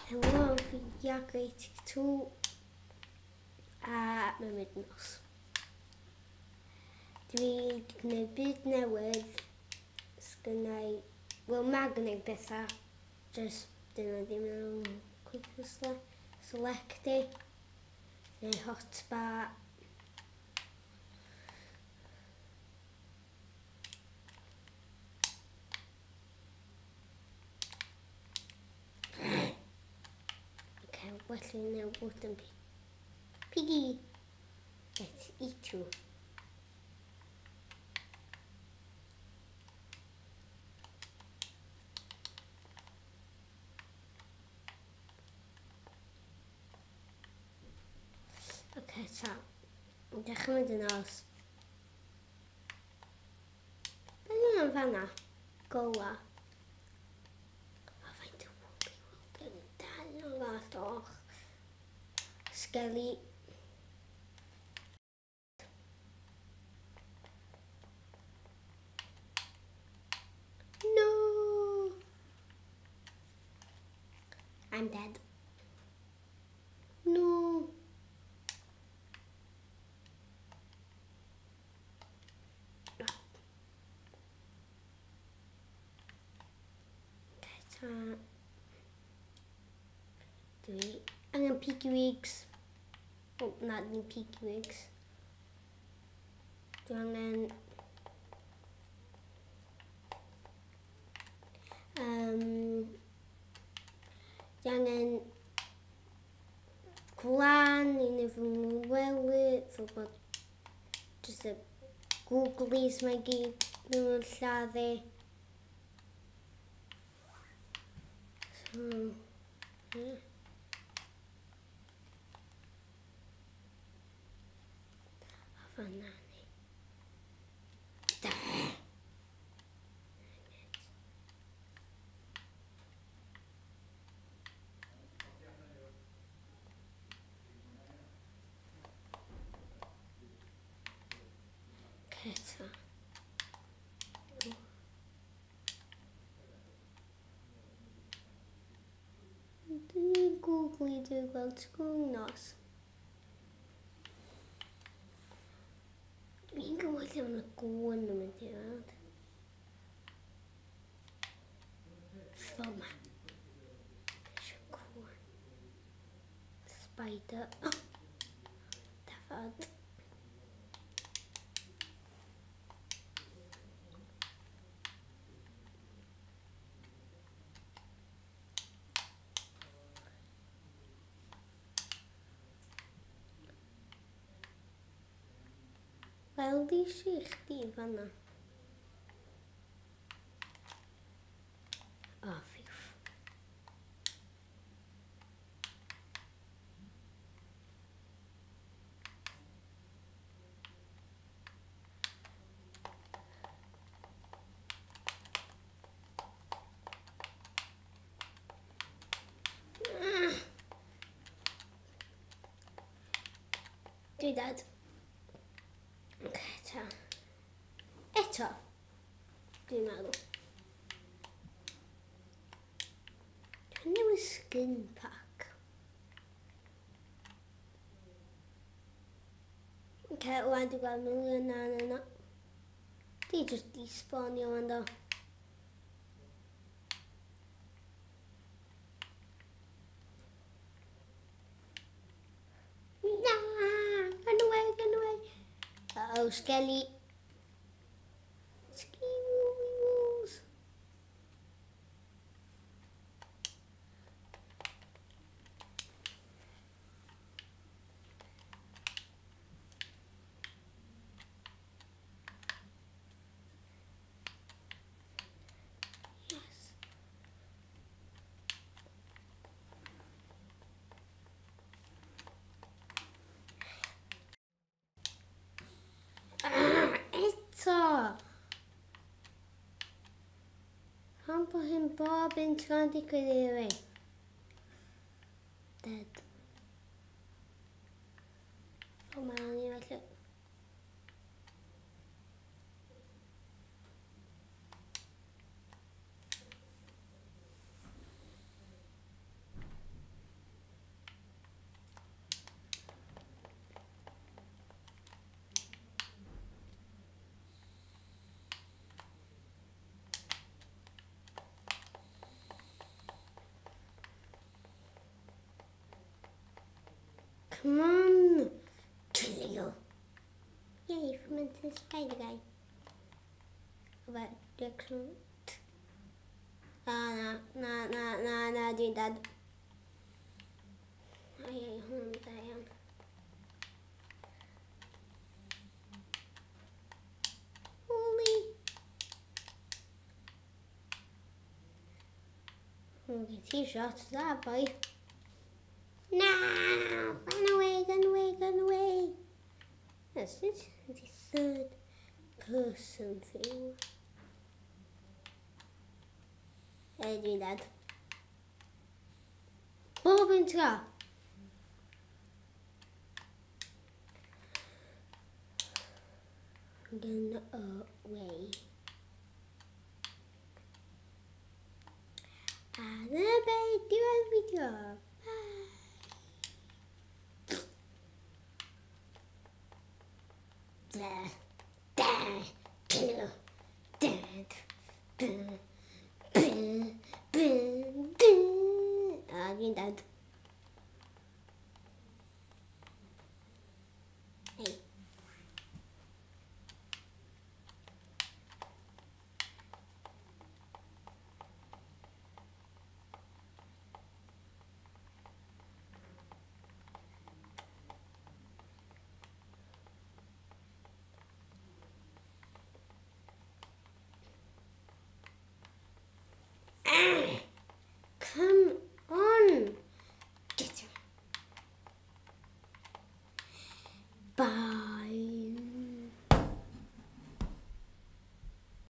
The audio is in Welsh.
Helo, fi Iago82 a mae'n mynd nos. Dwi wedi gwneud byd newydd, sgynnau, wel mae gynnau bethau, just dyn nhw ddim yn quick select i, neu hotbar. Okay, well i neu wooden piggy. Let's eat you. Okay, ta. Dechrau mynd yn os. Be yw yn fanna? Gola. O, faint o woolly weld yn dal o fath och. Skelly. No! I'm dead. No. Okay, ta. Dwi angen piggy wigs. Oh, na, ddim piggy wigs. Dwi angen dwi angen gwlan i wneud fy ngwely, fel bod just y googlies mae gyd ddim yn lladdu. So, yeah. A fanna ni. Da! Eto. Dwi'n googlu, dwi'n gweld trwy nos. Dwi'n gwybod lle mae gwn yn mynd i weld. Fel ma. Eisiau cwn. Spider. Oh! Dafod. Wel, di eisiau i chdi fanna. Oh, phew. Dwi dad. Okay, ta. Eto. Dwi'n meddwl. Dwi'n newid skin pack. Okay, wan dwi'n gweld miliwn na na na. Di just despawnio wan do. Na! Run away, run away. Uh-oh, Skelly. Ski wheels. Yes. Eto! Pam bod hyn bob un tro'n digwydd i fi? Dead. O, mae'n ni felly. Come on. Kill you. Yay, from the spider guy. About direction. Ah, na, na, na, na, dwi'n dad. Ai, ai, hwnna'n da iawn. Holy. Gen ti shot dda, boy. No! Run away, run away, run away. This is the third person view. Hey, dwi'n dad. Bob yn tro. Run away. A dyna be diwedd fideo. Bye. Da, da, da, da, da, da, da, da. A dwi'n dad. Hey. Come on. Get him. Bye.